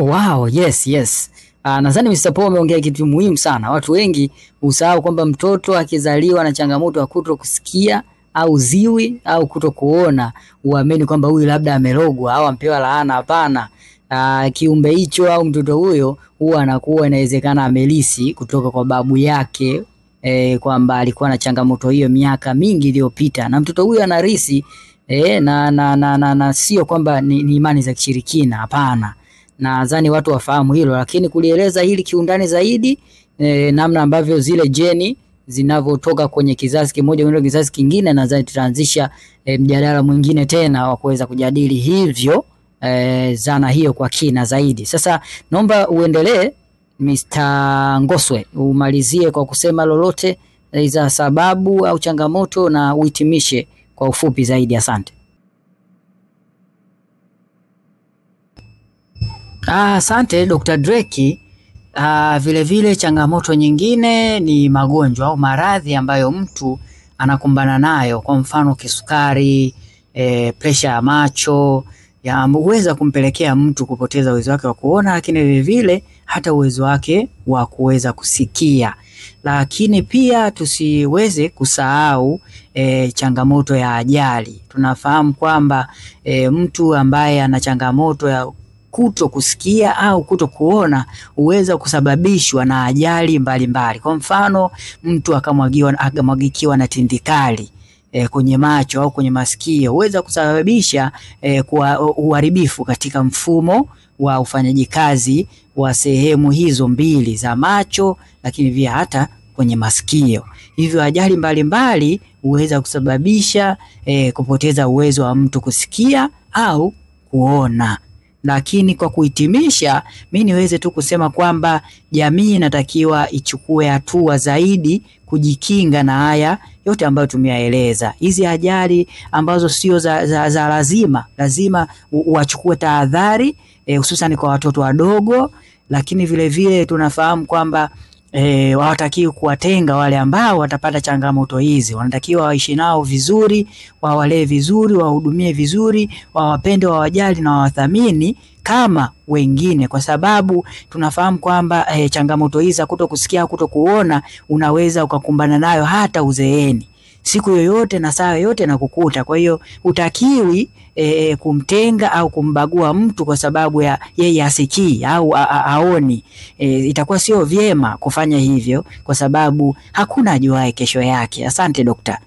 Wow, yes, yes. Nadhani Mr. Paul ameongea kitu muhimu sana. Watu wengi husahau kwamba mtoto akizaliwa na changamoto ya kuto kusikia au ziwi au kuto kuona, huamini kwamba huyu labda amerogwa au ampewa laana. Hapana. Kiumbe hicho au mtoto huyo huwa anakuwa inawezekana amelisi kutoka kwa babu yake kwamba alikuwa na changamoto hiyo miaka mingi iliyopita, na mtoto huyo anarisi na sio kwamba ni imani za kishirikina. Hapana. Nadhani watu wafahamu hilo, lakini kulieleza hili kiundani zaidi namna ambavyo zile jeni zinavyotoka kwenye kizazi kimoja kwenda kizazi kingine, nadhani tutaanzisha mjadala mwingine tena wa kuweza kujadili hivyo zana hiyo kwa kina zaidi. Sasa naomba uendelee Mr. Ngoswe, umalizie kwa kusema lolote za sababu au changamoto na uhitimishe kwa ufupi zaidi. Asante. Asante Dr. Dreki. Vile vile changamoto nyingine ni magonjwa au maradhi ambayo mtu anakumbana nayo, kwa mfano kisukari, presha ya macho ya huweza kumpelekea mtu kupoteza uwezo wake wa kuona, lakini vile vile hata uwezo wake wa kuweza kusikia. Lakini pia tusiweze kusahau changamoto ya ajali. Tunafahamu kwamba mtu ambaye ana changamoto ya kuto kusikia au kuto kuona huweza kusababishwa na ajali mbalimbali. Kwa mfano, mtu akamwagikiwa na tindikali kwenye macho au kwenye masikio huweza kusababisha kwa uharibifu katika mfumo wa ufanyaji kazi wa sehemu hizo mbili za macho, lakini pia hata kwenye masikio. Hivyo ajali mbalimbali huweza kusababisha kupoteza uwezo wa mtu kusikia au kuona. Lakini kwa kuhitimisha, mi niweze tu kusema kwamba jamii inatakiwa ichukue hatua zaidi kujikinga na haya yote ambayo tumeyaeleza. Hizi ajali ambazo sio za lazima, lazima wachukue tahadhari hususan kwa watoto wadogo, lakini vile vile tunafahamu kwamba hawatakiwi kuwatenga wale ambao watapata changamoto hizi. Wanatakiwa waishi nao vizuri, wawalee vizuri, wahudumie vizuri, wawapende, wawajali na wawathamini kama wengine, kwa sababu tunafahamu kwamba changamoto hizi za kuto kusikia, kuto kuona unaweza ukakumbana nayo hata uzeeni, siku yoyote na saa yoyote na kukuta. Kwa hiyo hutakiwi kumtenga au kumbagua mtu kwa sababu ya yeye asikii au aoni. Itakuwa sio vyema kufanya hivyo kwa sababu hakuna ajuaye kesho yake. Asante dokta.